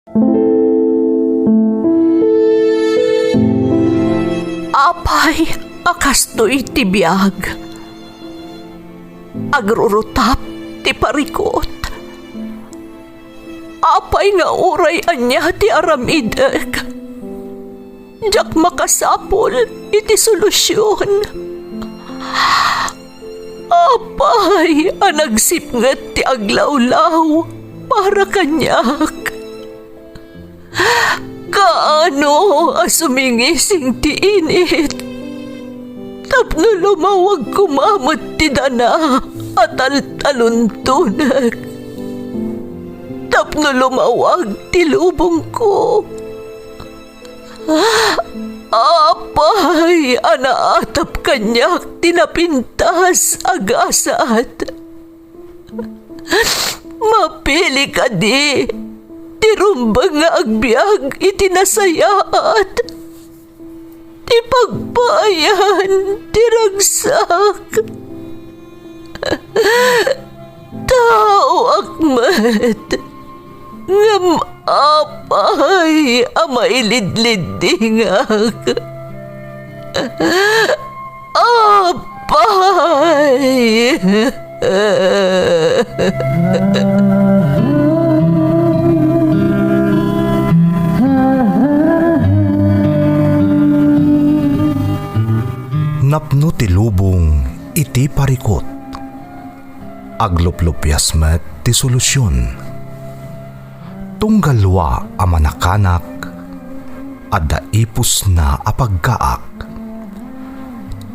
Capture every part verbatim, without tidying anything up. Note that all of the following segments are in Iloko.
Apay a kastoy ti biag? Agrurutap ti parikut. Apay nga uray ania ti aramidek, diak makasapul iti solusion. Apay a nagsipnget ti aglawlaw para kaniak? Kaano a sumingising ti init tapno lumawag koma met ti dana a taltaluntonek, tapno lumawag ti lubongko? Apay a naatap kaniak ti napintas a gasat? Mapili kadi ti rumbeng nga agbiag iti nasayaat, ti pagpaayan ti ragsak? Taoak met, ngem apay a mailidliddingak? Apay! Napno ti lubong iti parikut. Agluplupias met ti solusion. Tunggal lua a manakanak, adda ipusna a paggaak.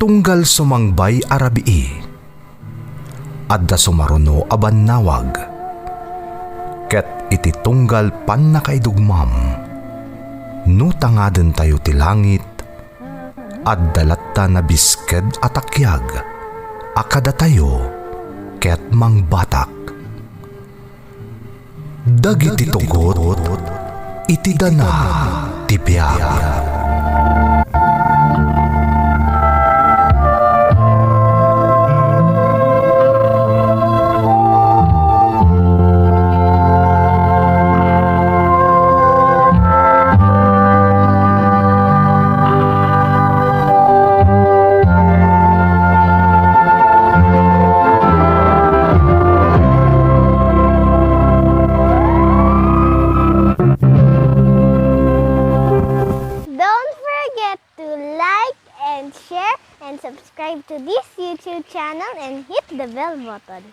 Tunggal sumangbay a rabii, adda sumaruno a bannawag. Ket iti tunggal pannakaidugmam, no tangadentayo ti langit, adda latta nabisked a takiag a kadatayo ket mangbatak. Dagiti tugot iti dana ti biag. Don't forget to like and share and subscribe to this YouTube channel and hit the bell button.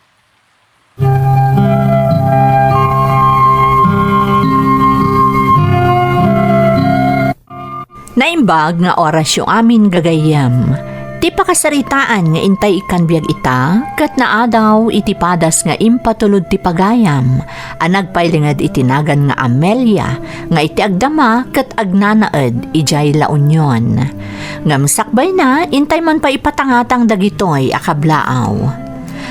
Naimbag nga orasyo amin gagayyem. Ti pakasaritaan nga intay ikkan biag ita, ket naadaw iti padas nga impatulod ti pagayam a nagpailinged iti nagan nga Amelia, nga iti agdama ket agnanaed idiay La Union. Ngem sakbayna, intay man pay ipatangatang dagitoy a kablaaw.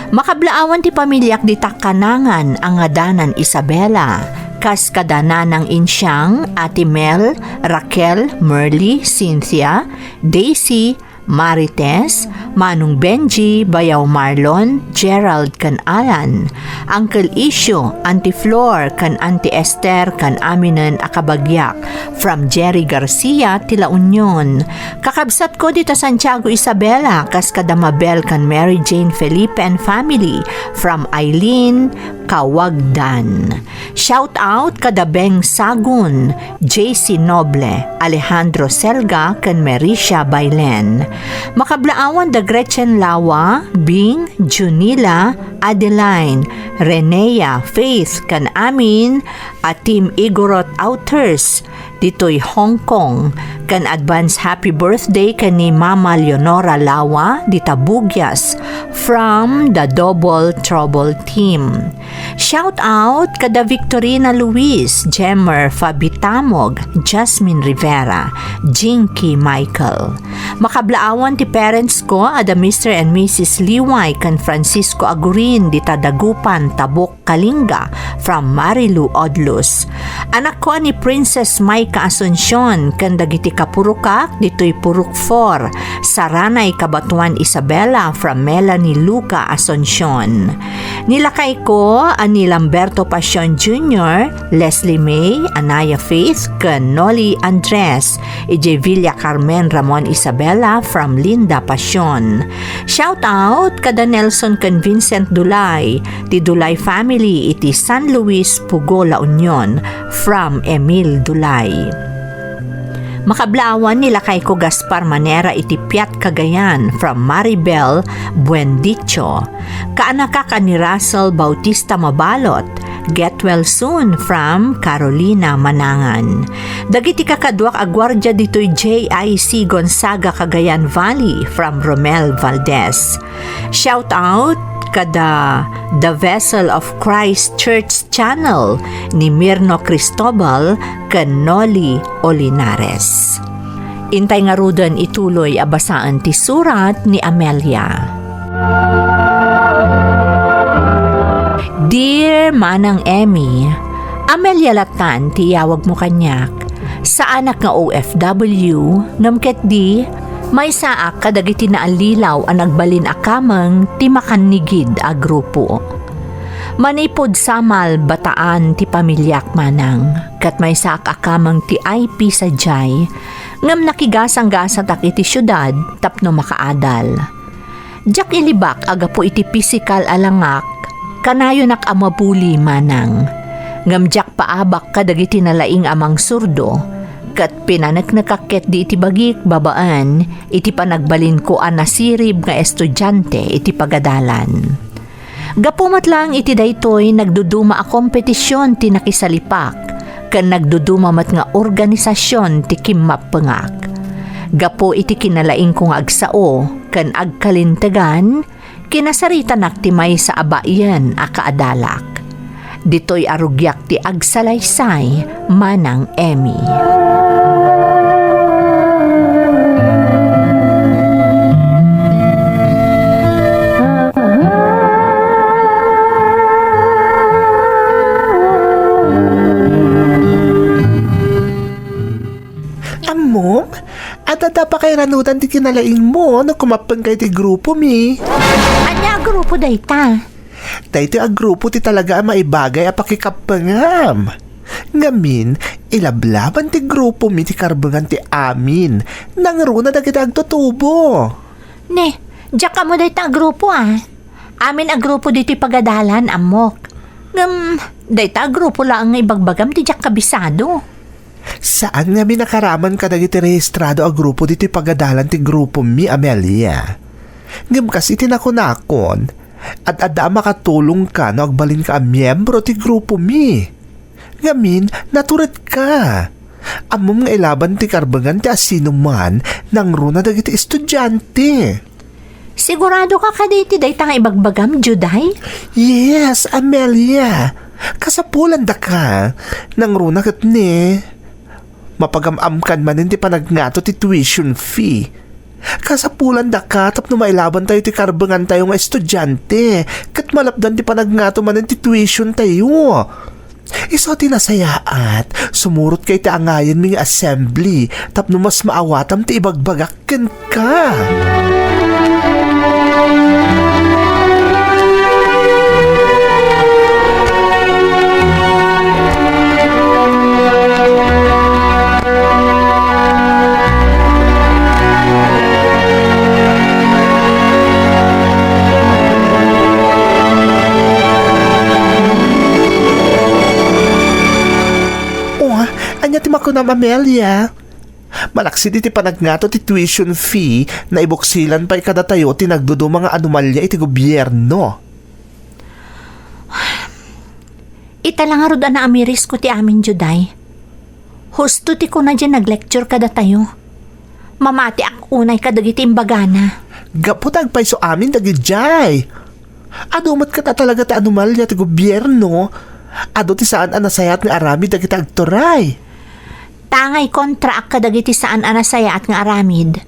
Makablaawan ti pamiliak dita kanangan a ngadanan Isabela, kas kada nanang insiang, Ate Mel, Raquel, Merly, Cynthia, Daisy, Marites, Manong Benji, Bayaw Marlon, Gerald, ken Alan, Uncle Isyo, Auntie Flor, ken Auntie Esther, ken aminen a kabagiak, from Jerry Garcia, ti La Union. Kakabsatko dita Santiago, Isabela, kas kada Mabel ken Mary Jane Felipe and family, from Eileen, Kawagdan. Shout out kada Beng Sagun, J C Noble, Alejandro Selga, ken Mericia Bailen. Makablaawan da Gretchen Lawa, Bing, Junila, Adeline, Renea, Faith, ken amin a Team Igorot Outers ditoy Hong Kong, ken advance happy birthday ken ni Mama Leonora Lawa dita Bugias from the Double Trouble team. Shout out kada Victorina Luis, Jemmer Fabitamog, Jasmine Rivera, Jinky Michael. Makablaawan ti parents ko Ada Mister and Missus Liway ken Francisco Agurin dita Dagupan, Tabuk, Kalinga, from Marilu Odlus. Anakko a ni Princess Micah Asuncion ken dagiti kapurokak ditoy Purok four, Saranay, Cabatuan, Isabela, from Melanie Luca Asuncion. Ni lakayko a ni Lamberto Pasion Junior, Leslie May, Anaya Faith, ken Noli Andres, idiay Villa Carmen, Ramon, Isabela, from Linda Pasion. Shout out kada Nelson ken Vincent Dulay, ti Dulay family iti San Luis, Pugo, La Union, from Emil Dulay. Makablaawan ni lakayko Gaspar Manera iti Piat, Cagayan, from Maribel Buendicho. Kaanakak a ni Russell Bautista Mabalot, Get well soon from Carolina Manangan. Dagiti kakaduak a guardia ditoy J I C Gonzaga, Cagayan Valley, from Romel Valdez. Shout out kada The Vessel of Christ Church Channel ni Mirno Cristobal ken Noli Olinares. Intay ngaruden ituloy a basaen ti surat ni Amelia. Dear Manang Emmy, Amelia latan ti iyawagmo kaniak. Saanak nga O F W, ngem ketdi, maysaak kadagiti naallilaw a nagbalin a kameng ti makannigid a grupo. Manipud Samal, Bataan ti pamiliak, manang, ket maysaak a kameng ti I P sadiay, ngem nakigasanggasatak iti siudad tapno makaadal. Diak ilibak a gapu iti pisikal a langak, kanayonak a mabuli, manang. Ngem diak paabak kadagiti nalaing a mangsurdo, ket pinaneknekak ketdi iti bagik babaen iti panagbalinko a nasirib nga estudiante iti pagadalan. Gapu met laeng iti daytoy, nagduduma a kompetision ti nakisalipak, ken nagduduma met nga organisasion ti kimmappengak. Gapu iti kinalaingko nga agsao ken agkalintegan, kinasaritanak ti maysa a baien a kaadalak. Ditoy a rugiak ti agsalaysay, Manang Emmy. Ammom, adda pakairanudan ti kinalaingmo no kumappengka iti grupomi. Ania a grupo dayta? Daytoy a grupo ti talaga a maibagay a pakikappengam. Ngamin, ilablaban ti grupomi ti karbengan ti amin. Nangruna dagiti agtutubo. Ne, diak ammo dayta a grupo, a. Amin a grupo ditoy pagadalan, ammok. Ngem, dayta a grupo laeng nga ibagbagam ti diak kabisado. Saan ngamin a karaman kadagiti rehistrado a grupo ditoy pagadalan ti grupomi, Amelia. Ngem kas iti nakunakon, ad-adda a makatulongka no agbalinka a miembro ti grupomi. Ngamin, naturedka. Ammom nga ilaban ti karbengan ti asinoman nangruna dagiti estudiante. Siguradoka kadi iti dayta nga ibagbagam, Juday? Yes, Amelia. Kasapulandaka. Nangruna ket ne, mapagam-amkan manen ti panagngato ti tuition fee. Kasapulandaka tapno mailabantayo ti karbengantayo nga estudiante ket malapdan ti panagngato manen ti tuitiontayo. Isu ti nasayaat, sumurot ka iti angayenmi nga assembly tapno mas maawatam ti ibagbagak kenka. Oh, ania ti makunam, Amelia? Malaksid iti panagngato ti tuition fee, naibuksilan pay kadatayo ti nagduduma nga anomalia iti gobierno. Ita la ngarud a naamirisko ti amin, Juday. Husto ti kuna diay nag-lecture kadatayo. Mamatiak unay kadagiti imbagana. Gapu ta agpayso amin dagidiay. Adu met ket a talaga ti anomalia ti gobierno. Adu ti saan a nasayaat nga aramid dagiti agturay. Tangay kontraak kadagiti saan a nasayaat nga aramid.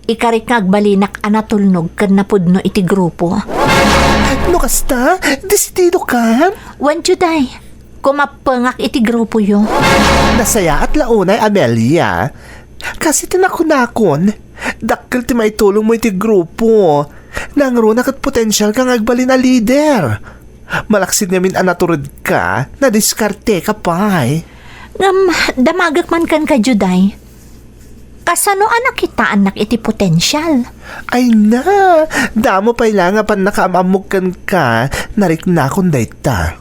Ikarik nga agbalinak a natulnog ken napudno iti grupo. No kasta, desididokan? Wen, Juday, kumappengak iti grupoyo. Nasayaat la unay, Amelia. Kas iti nakunakon, dakkel ti maitulongmo iti grupo. Nangruna ket potensialka nga agbalin a lider. Malaksid ngamin a naturedka, nadiskarteka pay. Ngem, damagek man kenka, Juday. Kasano a nakitaannak iti potensial? Ay na, damo pay la nga pannakaam-ammok kenka, nariknakon dayta.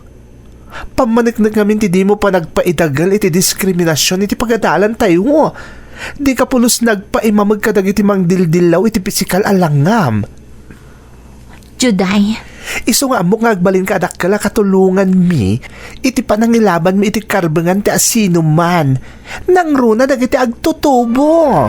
Pammaneknek ngamin ti dimo panagpaidagel iti diskriminasion iti pagadalantayo. Dika pulos nagpaimameg kadagiti mangdildillaw iti pisikal a langngam. Juday. Isu nga ammok nga agbalinka a dakkel a katulonganmi iti panangilabanmi iti karbengan ti asinoman. Nangruna dagiti agtutubo.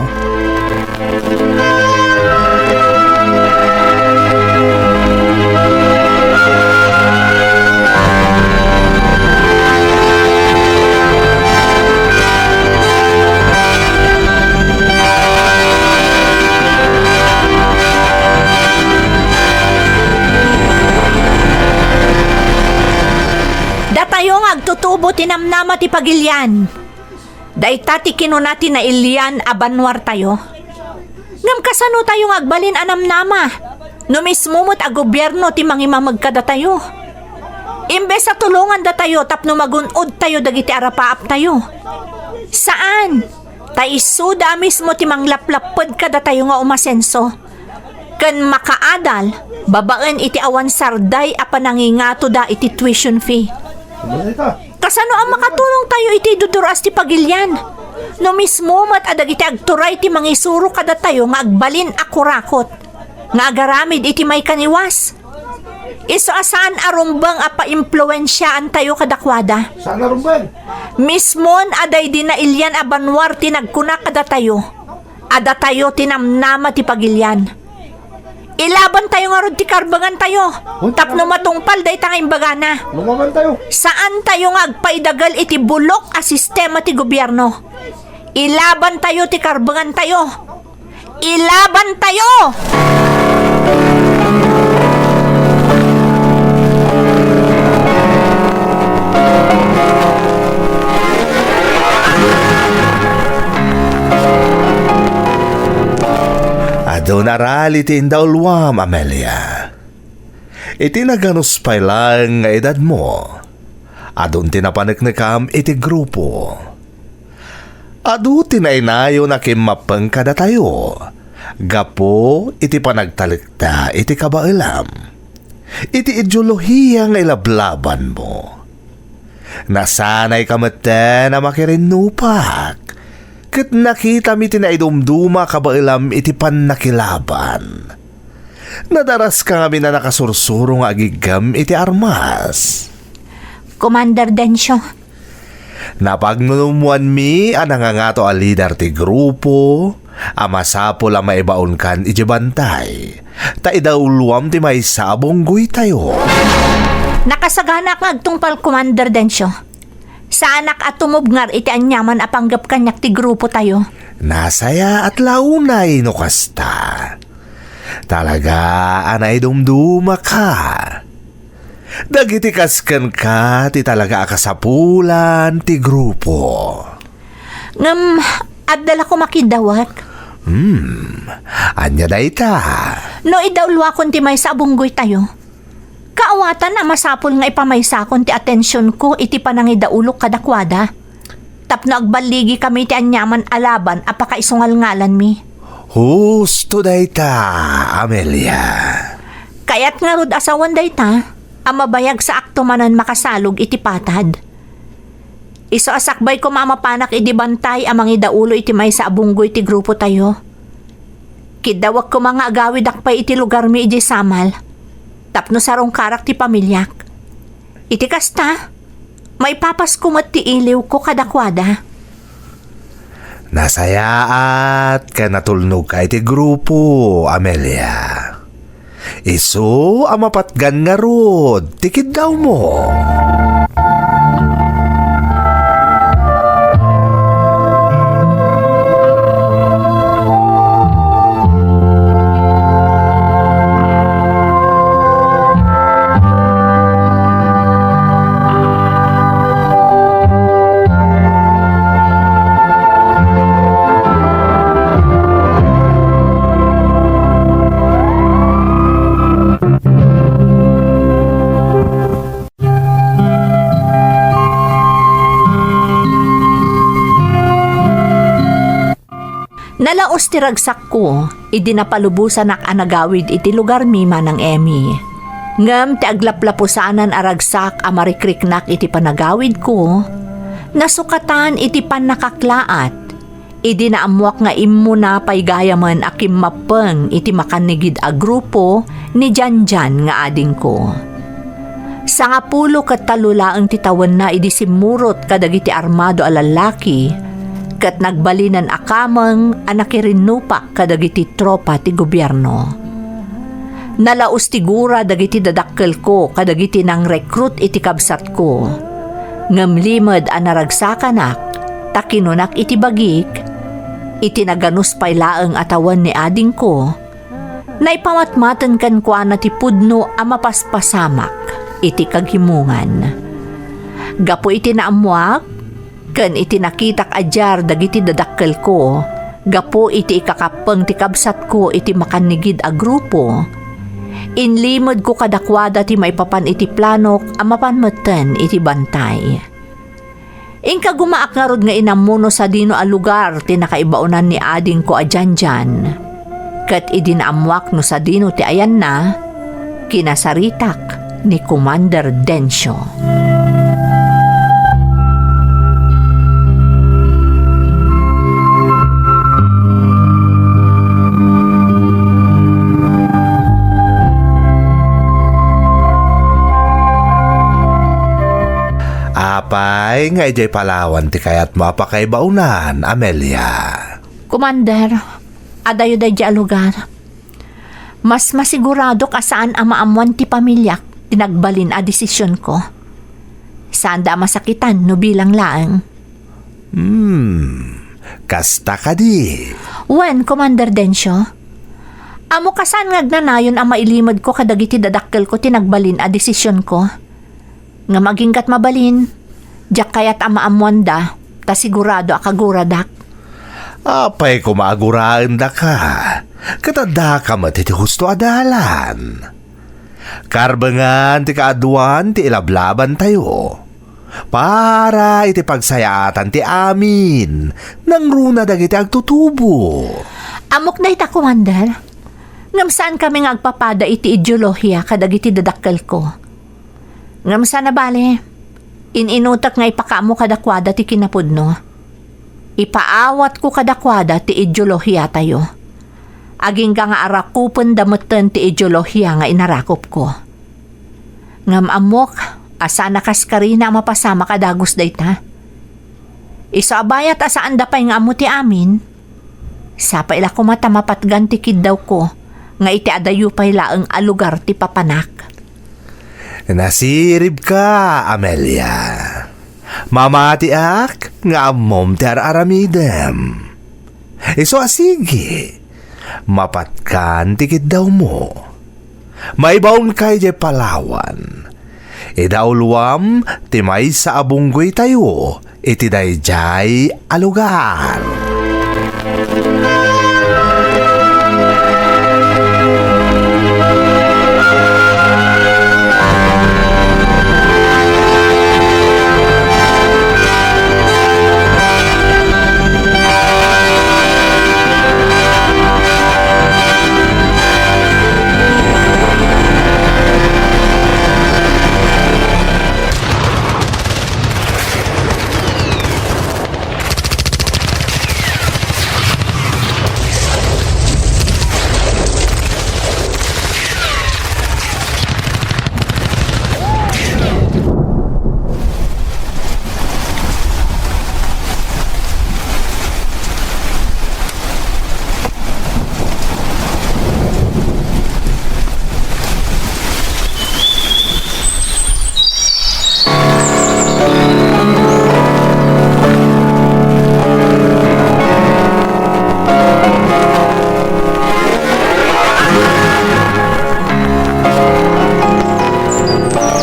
Datayo nga agtutubo ti namnama ti pagilian. Dayta ti kinuna ti nailian a banwartayo. Ngem kasano tayo nga agbalin a namnama no mismo met a gobierno ti mangimameg kadatayo? Imbes a tulongandatayo tapno magun-odtayo dagiti arapaaptayo. Saan! Ta isuda a mismo ti manglaplapped kadatayo nga umasenso ken makaadal babaen iti awan sarday a panangingatoda iti tuition fee. Kasano a makatulongtayo iti idudur-as ti pagilian? No mismo met a dagiti agturay ti mangisuro kadatayo nga agbalin a kurakot, nga agaramid iti maikaniwas. Isu a saan a rumbeng a paimpluensiaantayo kadakuada. Saan a rumbeng? Mismon a daydi nailian a banwar ti nagkuna kadatayo a datayo ti namnama ti pagilian. Ilabantayo ngarud ti karbengantayo tapno matungpal dayta nga imbagana. Lumabantayo. Saantayo nga agpaidagel iti bulok a sistema ti gobierno. Ilabantayo ti karbengantayo. Ilabantayo! Adu narali ti indauluam, Amelia. Iti naganus pay laeng nga edadmo, adun ti napaneknekam iti grupo. Adu ti nainayon a kimmappeng kadatayo gapu iti panagtalekda iti kabaelam, iti ideolohiya nga ilablabanmo. Nasanayka metten a makirinnupak, ket nakitami ti naidumduma a kabaelam iti pannakilaban. Nadaraska ngamin a nakasursuro nga agiggem iti armas. Commander Dencio. Napagnunummoanmi a nangangato a lider ti grupo a masapul a maibaonkan idiay bantay, ta idauloam ti maysa a bunggoytayo. Nakasaganak nga agtungpal, Commander Dencio. Saanak a tumubngar iti aniaman a panggep kaniak ti grupotayo. Nasayaat la unay no kasta. Talaga a naidumdumaka. Dagiti kas kenka ti talaga a kasapulan ti grupo. Ngem, adda la koma kiddawek? Hmm, ania dayta? No idauloakon ti maysa a bunggoytayo, kaawatan a masapul nga ipamaysakon ti atensionko iti panangidaulok kadakuada tapno agballigikami iti aniaman a laban a pakaisungalngalanmi. Husto dayta, Amelia. Kayat ngarud a sawen dayta a mabayagsaakto manen makasalog iti patad. Isu a sakbay koma a mapanak idi bantay a mangidaulo iti maysa a bunggoy ti grupotayo. Kiddawek koma nga agawidak pay iti lugarmi idiay samal tapno sarungkarak ti pamiliak. Iti kasta, maipapasko met ti iliwko kadakuada. Nasayaat ken natulnogka iti grupo, Amelia. Isu a mapatgan ngarud ti kiddawmo. Nalaus ti ragsakko idi napalubosanak a nagawid iti lugarmi, Manang Emmy. Ngem ti aglaplapusanan a ragsak a marikriknak iti panagawidko, nasukatan iti pannakaklaat idi naammoak nga immuna pay gayamen a kimmappeng iti makannigid a grupo ni Janjan nga adingko. Sangapulo ket tallo laeng ti tawenna idi simmurot kadagiti armado a lallaki, ket nagbalinen a kameng a nakirinnupak kadagiti tropa ti gobierno. Nalaus ti gura dagiti dadakkelko kadagiti nangrekrut iti kabsatko. Ngem limed a naragsakanak, ta kinunak iti bagik, iti naganus pay laeng a tawen ni adingko, naipamatmaten kenkuana ti pudno a mapaspasamak iti kagimongan. Gapu iti naammoak, ken iti nakitak a diar dagiti dadakkelko, gapu iti ikakappeng ti kabsatko iti makannigid a grupo, inlimedko kadakuada ti maipapan iti planok a mapan metten iti bantay. Inkagumaak ngarud nga inammo no sadino a lugar ti nakaibaonan ni adingko a Janjan. Ket idi naammoak no sadino ti ayanna, kinasaritak ni Commander Dencio. Apay nga idiay Palawan ti kayatmo a pakaibaonan, Amelia? Commander, adayo daydiay a lugar. Mas masiguradok a saan a maammoan ti pamiliak ti nagbalin a desisionko. Saanda a masakitan no bilang laeng. Hmm, kasta kadi? Wen, Commander Dencio. Ammok a saan nga agnanayon a mailimedko kadagiti dadakkelko ti nagbalin a desisionko. Ngem aginggat mabalin, diak kayat a maammoanda, ta sigurado a kaguradak. Apay koma a guraendaka, ket addaka met iti husto a dalan. Karbengan ti kaaduan ti ilablabantayo para iti pagsayaatan ti amin, nangruna dagiti agtutubo. Ammok dayta, Commander. Ngem saankami nga agpapada iti ideolohia kadagiti dadakkelko. Ngem saan a bale, in-inutek nga ipakaammo kadakuada ti kinapudno. Ipaawatko kadakuada ti ideolohiatayo. Agingga nga arakupenda metten ti ideolohia nga inarakupko. Ngem ammok a saan a kaskarina a mapasamak a dagus dayta. Isu a bayat a saanda pay nga ammo ti amin, sapay la koma ta mapatgan ti kiddawko nga iti adayo pay laeng a lugar ti papanak. Nasiribka, Amelia. Mamatiak nga ammom ti ar-aramidem. Isu a sige, mapatgan ti kiddawmo. Maibaonka idiay Palawan. Idauluam ti maysa a bunggoytayo iti daydiay a lugar.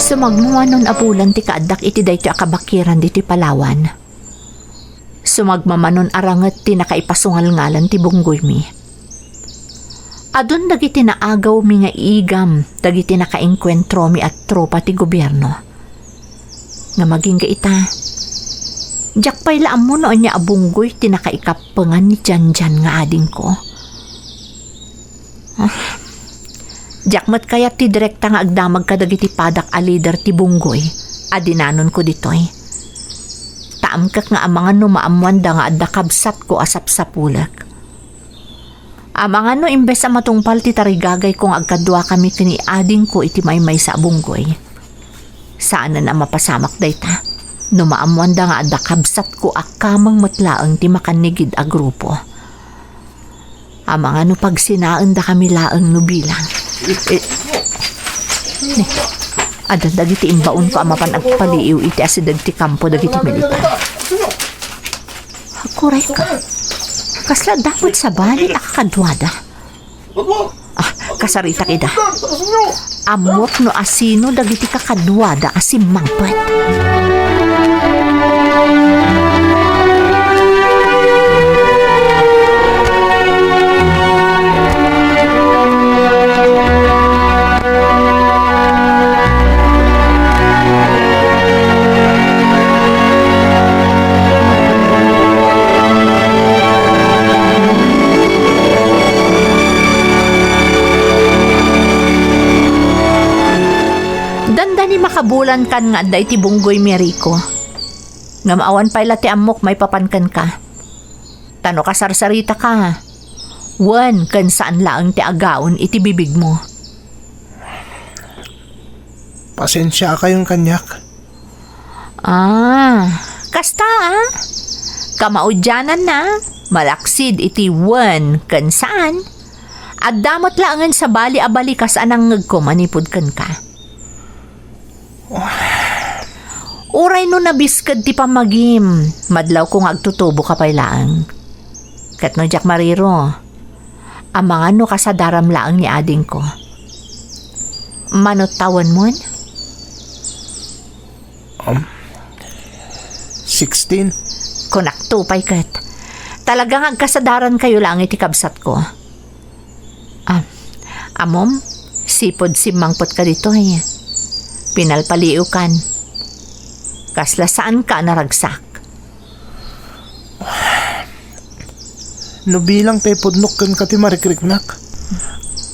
Sumagmamanon a bulan ti kaaddak iti daytoy a kabakiran ditoy Palawan. Sumagmamanon a ranget ti nakaipasungalngalan ti bunggoymi. Adun dagiti naagawmi nga igam dagiti nakaengkuentromi a tropa ti gobierno. Ngem agingga ita, Diak pay la ammo no ania a bunggoy ti nakaikappengan ni Janjan nga adingko. Ah, diak met kayat ti direkta nga agdamag kadagiti padak a lider ti bunggoy a dinanonko ditoy. Ta amkek nga amangan no maammoanda nga adda kabsatko a sapsapulek. Amangan no imbes a matungpal ti tarigagayko nga agkaduakami ken ni adingko iti maymaysa a bunggoy. Saanen a mapasamak dayta no maammoanda nga adda kabsatko a kameng met laeng ti makannigid a grupo. Amangan no pagsinaendakami laeng no bilang. Eh, ne, adda dagiti imbaonko a mapan agpaliiw iti asideg ti kampo dagiti militar. Agurayka. Kasla dapot sabali a kakaduada. Ah, kasaritak ida. Ammok no asino dagiti kakaduada a simmangpet. Dandani makabulankan nga adda iti bunggoymi, Rico. Ngem awan pay la ti ammok maipapan kenka. Ta no kasarsaritaka, wen ken saan laeng ti agaon iti bibigmo. Pasensiakayon kaniak. Ah, kasta, ah. Kamaudiananna, malaksid iti wen ken saan, adda met laengen sabali a balikas a nangngegko manipud kenka. Uray no nabisked ti pammagim, madlawko nga agtutuboka pay laeng. Ket no diak mariro, amangan no kasadaram laeng ni adingko. Mano tawenmon? Um, sixteen. Kunakto pay ket. Talaga nga agkasadarankayo laeng iti kabsatko. Ah, ammom, sipud simmangpetka ditoy. Pinalpaliiwkan. Kasla saanka a naragsak. No bilang ti ipudnok kenka ti marikriknak,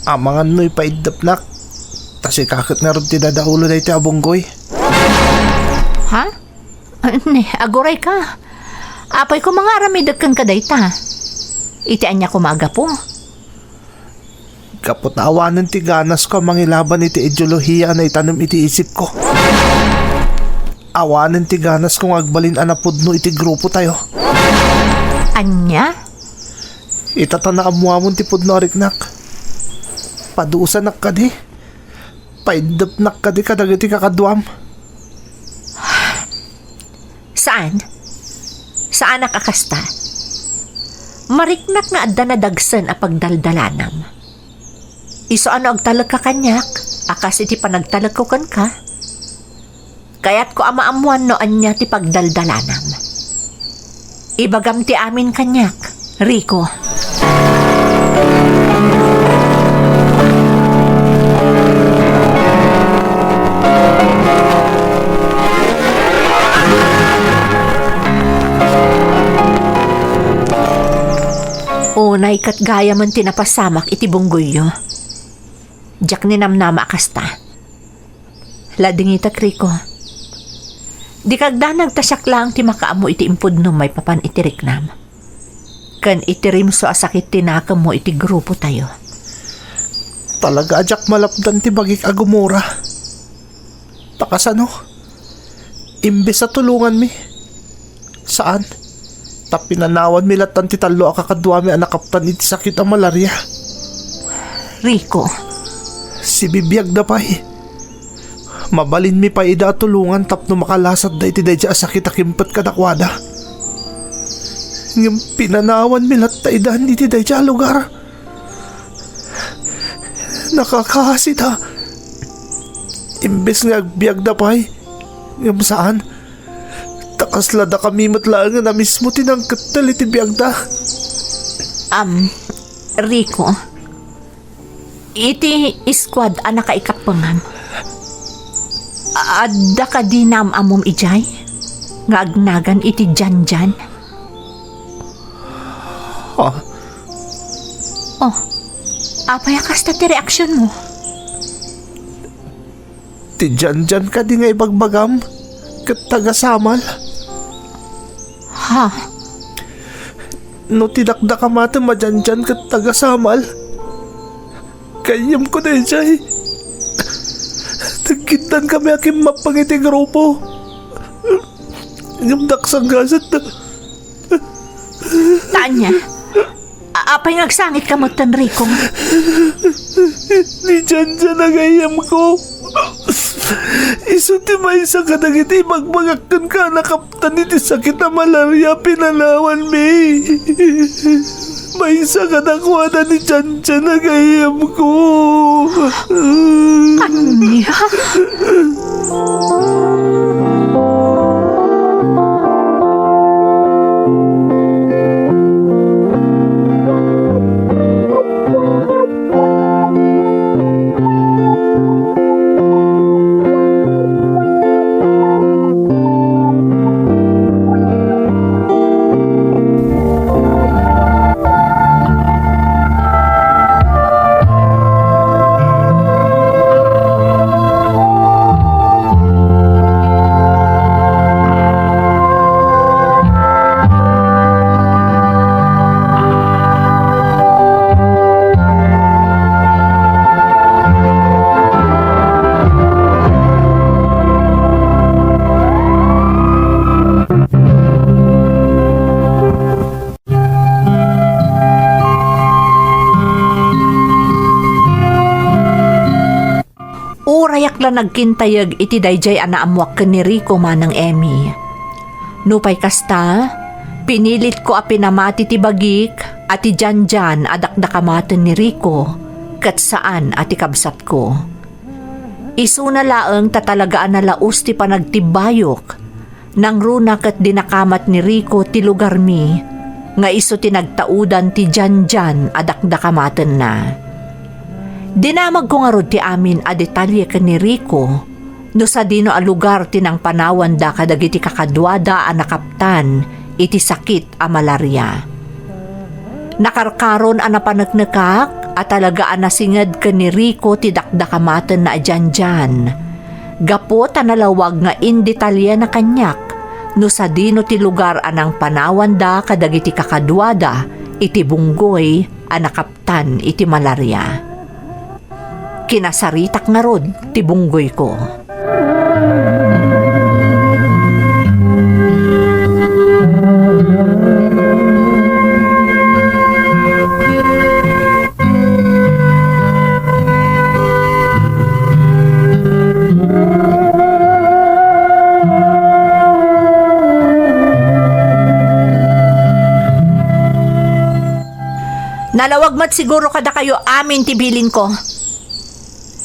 amangan no ipaiddepnak, ta sika ket ngarud ti dadaulo daytoy a bunggoy. Ha? Ne, agurayka. Apay koma nga aramidek kenka dayta? Iti ania koma a gapu? Gapu ta awanen ti ganasko a mangilaban iti ideolohiya a naitanem iti isipko. Awanen ti ganasko nga agbalin a napudno iti grupotayo. Ania? Ita ta naammuamon ti pudno a riknak. Padusanak kadi. Paiddepnak kadi kadagiti kakaduam. Saan? Saanak a kasta. Mariknak nga adda nadagsen a pagdaldalanam. Isu a no agtalekka kaniak, a kas iti panagtalekko kenka, kayatko a maammoan no ania ti pagdaldalanam. Ibagam ti amin kaniak, Rico. Unay ket gayamen ti napasamak iti bunggoyyo. Diak ninamnama a kasta. Ladingitek, Rico. Dika agdanag ta siak laeng ti makaammo iti impudnom maipapan iti riknam ken iti rimso a sakit ti nakemmo iti grupotayo. Talaga a diak malapdan ti bagik a gumura. Ta kasano? Imbes a tulonganmi, saan. Ta pinanawanmi lattan ti tallo a kakaduami a nakaptan iti sakit a malaria. Rico. Sibibiagda pay. Mabalinmi pay ida a tulongan tapno makalasatda iti daydiay a sakit a kimpet kadakuada. Ngem pinanawanmi latta idan iti daydiay a lugar. Nakakaasida. Imbes nga agbiagda pay, ngem saan. Ta kasla dakami met laengen a mismo ti nangkettel iti biagda. Am, Rico, iti squad a nakaikappengam, adda kadi naam-ammom idiay? nga agnagan iti Janjan? Ha? Oh, apay a kasta ti reaksionmo? Ti Janjan kadi nga ibagbagam ket taga-Samal? Ha? No ti dakdakamatem a Janjan ket taga-Samal, gayyemko daydiay. Nagkiddankami a kimmappang iti grupo. Ngem naksanggasanna. Tanya, a-, apay nga agsangitka metten, Rico? Ni Janjan a gayyemko. Isu ti maysa kadagiti ibagbagak kenka a nakaptan iti sakit a malaria a pinanawanmi. Maysa kadakuada ni Janjan a gayyemko. Ania? Urayak la nagkintayeg iti daydiay a naammoak ken ni Rico, Manang Emmy. Nupay kasta, pinilitko a pinamati ti bagik a ti Janjan a dakdakamaten ni Rico ket saan a ti kabsatko. Isuna laeng ta talaga a nalaus ti panagtibbayok. Nangruna ket dinakamat ni Rico ti lugarmi nga isu ti nagtaudan ti Janjan a dakdakamatenna. Dinamagko ngarud ti amin a detalye ken ni Rico no sadino a lugar ti nangpanawanda kadagiti kakaduada a nakaptan iti sakit a malaria. Nakarkaron a napaneknekak a talaga a nasinged ken ni Rico ti dakdakamatenna a Janjan. Gapu ta nalawag nga indetalyena kaniak no sadino ti lugar a nangpanawanda kadagiti kakaduada iti bunggoy a nakaptan iti malaria. Kinasaritak ngarud ti bunggoyko. Nalawag met siguro kadakayo amin ti bilinko.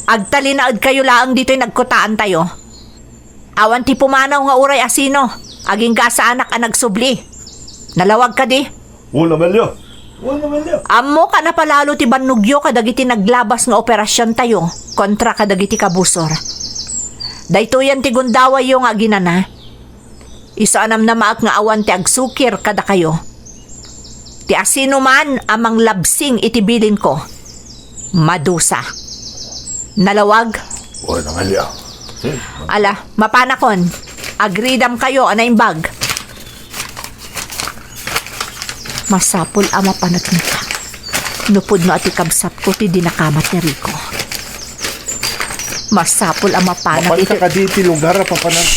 Agtalinaedkayo laeng ditoy nagkutaantayo. Awan ti pumanaw nga uray asino, agingga a saanak a nagsubli. Nalawag kadi? Wen, Amelia. Wen, Amelia. Ammok a napalalo ti bannogyo kadagiti naglabas nga operasiontayo kontra kadagiti kabusor. Daytoyen ti gundawayyo nga aginana. Isu a namnamaek nga awan ti agsukir kadakayo. Ti asinoman a manglabsing iti bilinko, madusa. Nalawag? Wen, Amelia. Ala, mapanakon. Agridamkayo a naimbag. Masapul a mapaneknekak no pudno a ti kabsatko ti dinakamat ni Rico. Masapul a mapanak iti... Mapanka kadi iti lugar a papanan.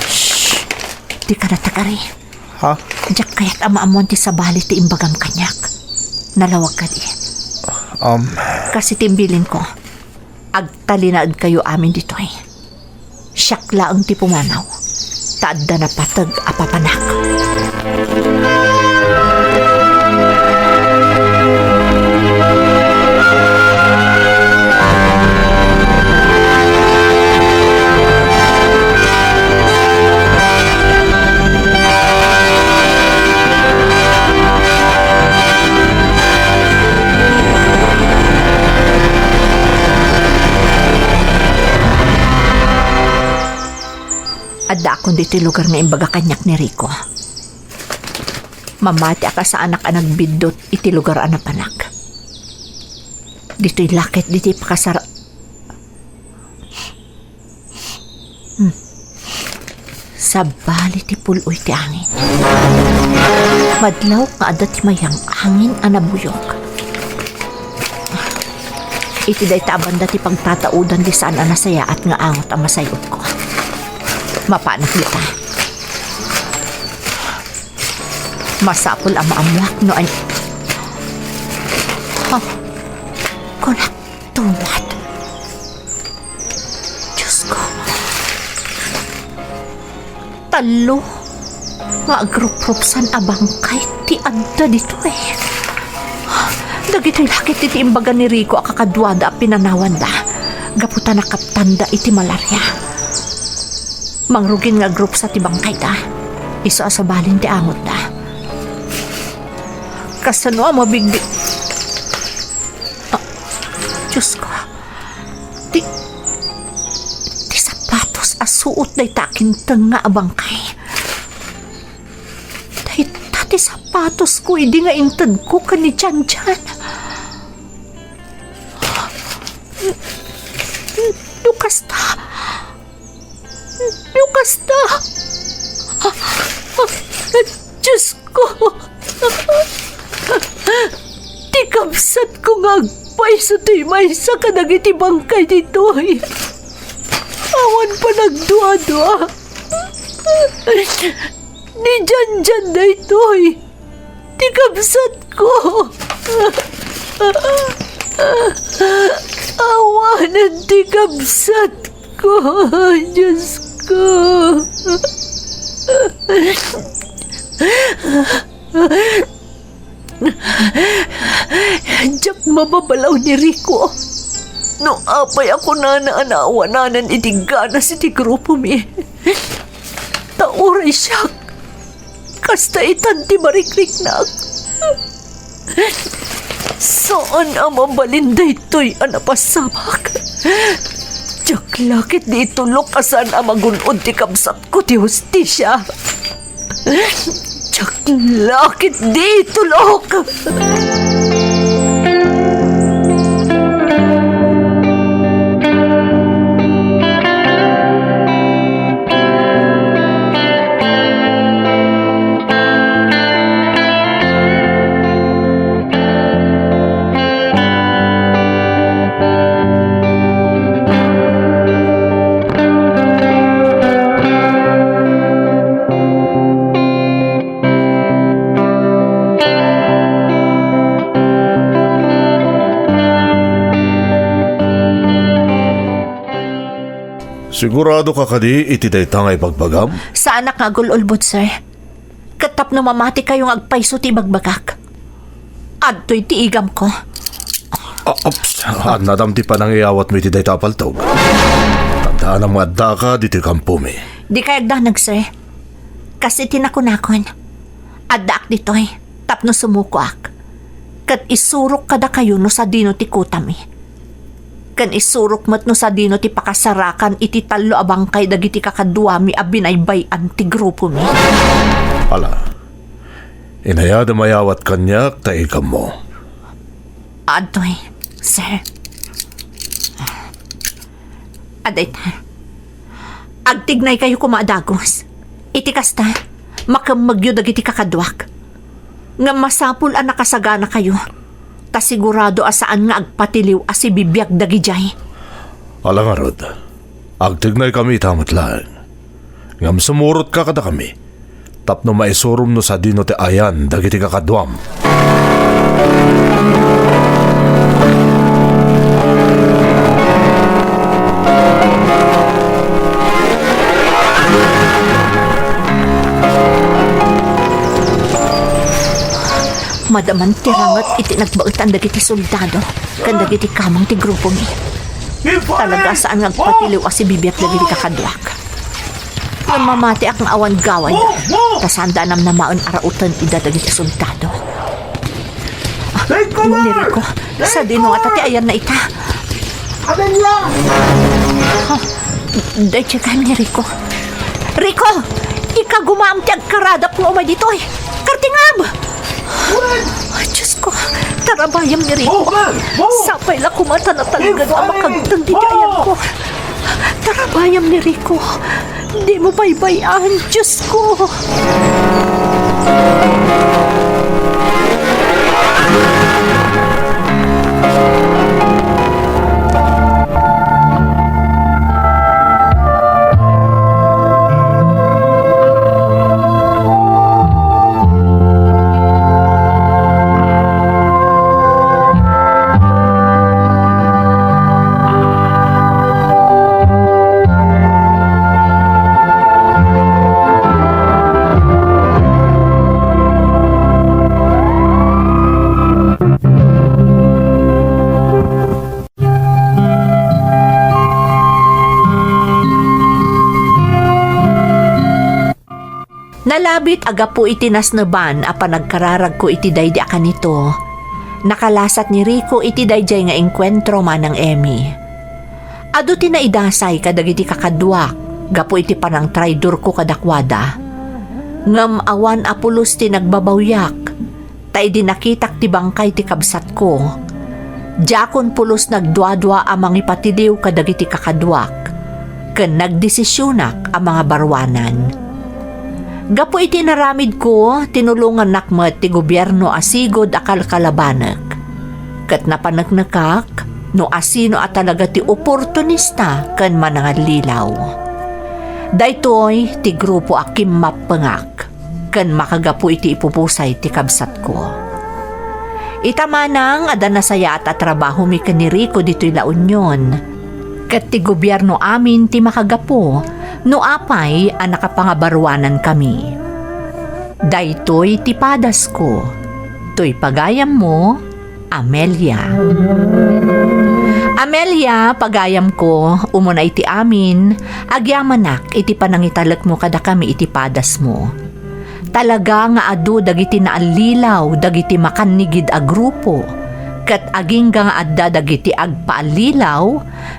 Shh! Dika natagari. Ha? Diak kayat a maammuan ti sabali ti imbagam kaniak. Nalawag kadi. Um. Kas iti imbilinko, agtalinaedkayo amin ditoy. Siak laeng ti pumanaw, ta adda napateg a papanak. Addaak Kun ditoy lugar nga imbaga kaniak ni Rico, mamatiak a saanak a nagbiddut iti lugar a napanak. Ditoy la ket ditoy pakasar-, Hmm. Sabali ti pul-oy ti angin. Madlaw nga adda ti mayang angin a nabuyok. Iti dayta a banda ti pagtataudan ti saan a nasayaat nga angot a masayopko. Mapanak dita. Masapul a maammoak no an-, Ha? Kunak tumad. Diyos ko. Tallo nga agruprupsan a bangkay ti adda ditoy. Dagitoy la ket ti imbaga ni Rico a kakaduada a pinanawanda gapu ta nakaptanda iti malaria. Mangrugin nga agrupsa ti bangkayda. Isu a sabalin ti angotda. Kasano a mabigbi-, Ah, Diyos ko. Ti, ti sapatos a suot dayta a kintengnga a bangkay. Dayta ti sapatosko idi nga intedko ken ni Janjan. No kasta, no kasta, Diyos ko, ti kabsatko nga agpayso ti maysa kadagiti bangkay ditoy. Awan panagduadua. Ni Janjan daytoy. Ti kabsatko. Awanen ti kabsatko, Diyos ko. Diak mababalaw ni Rico. No apay a kunana a naawananan iti ganas iti grupomi. Ta uray siak, kasta itan ti marikriknak. Saan a mabalin daytoy a napasamak. Diak la ket di itulok a saan a magun-od ti kabsatko ti hustisia. Diak la ket di itulok. Sigurado ka kadi iti dayta nga ibagbagam? Saanak nga agul-ulbod, sir. Ket tapno mamatikayo nga agpayso ti ibagbagak. Adtoy ti igamko. Ah, ups, annadam ti panangiyawatmo iti dayta a paltog. Tandaanam nga addaka ditoy kampomi. Dikay agdanag, sir. Kas iti nakunakon, addaak ditoy tapno sumukoak, ket isurok kadakayo no sadino ti kutami. Ken isurok met no sadino ti pakasarakan iti tallo a bangkay dagiti kakaduami a binaybay-an ti grupomi. Ala, inayadem a yawat kaniak ta igammo. Adtoy, sir. Adayta. Agtignaykayo koma a dagus. Iti kasta, makemmegyo dagiti kakaduak. Ngem masapul a nakasaganakayo, ta sigurado a saan nga agpatiliw a sibibiag dagidiay. Ala ngarud, agtignaykami ita met laeng. Ngem sumurotka kadakami, tapno maisurom no sadino ti ayan dagiti kakaduam. Madaman ti ranget iti nagbaetan dagiti soldado ken dagiti kameng ti grupomi. Talaga a saan nga agpatiliw a sibibiag dagiti kakaduak. Ngem mamatiak nga awan gawayda, ta saanda a namnamaen a rauten ida dagiti soldado. Ah, ni Rico, sadino ngata ti ayanna ita? Amelia! Ah, daydiay ni Rico. Ko! Ikagumaam ti agkaradap nga umay ditoy! Kartingam! Ay, Diyos ko! Tarabayam ni Rico! Sapay la koma ta natalged a makagteng ditoy ayanko! Tarabayam ni Rico! Dimo baybay-an, Diyos ko! Nalabit a gapu iti nasneban a panagkararagko iti daydi a kanito, nakalasat ni Rico iti daydiay nga engkuentro manang Emmy. Adu ti naidasay kadagiti kakaduak gapu iti panangtraidorko kadakuada. Ngem awan a pulos ti nagbabawiak, ta idi nakitak ti bangkay ti kabsatko, diakon pulos nagduadua a mangipatiliw kadagiti kakaduak, ken nagdesisionak a mangabaruanan. Gapu iti inaramidko, tinulongannak met ti gobierno a sigud a kalkalabanek, ket napaneknekak no asino a talaga ti oportunista ken manangallilaw. Daytoy ti grupo a kimmappengak ken makagapu iti ipupusay ti kabsatko. Ita manang, adda nasayaat a trabahomi ken ni Rico ditoy La Union, ket ti gobierno amin ti makagapu no apay a nakapangabaruanankami. Daytoy ti padasko. Toy pagayammo, Amelia. Amelia, pagayamko, umuna iti amin, agyamanak iti panangitalekmo kadakami iti padasmo. Talaga nga adu dagiti naallilaw dagiti makannigid a grupo, ket agingga nga adda dagiti agpaallilaw,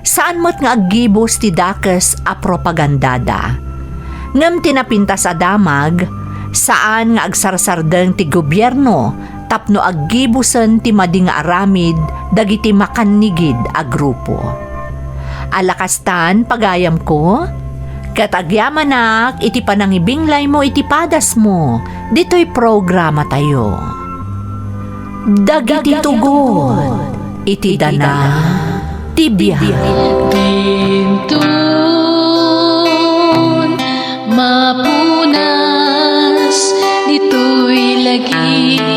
saan met nga aggibus ti dakes a propagandada. Ngem ti napintas a damag, saan nga agsarsardeng ti gobierno tapno aggibusen ti madi nga aramid dagiti makannigid a grupo. Ala kastan, pagayamko, ket agyamanak iti panangibinglaymo iti padasmo ditoy programatayo. Dagiti tugot iti dana ti biag. Dinton mapunas ditoy lagi.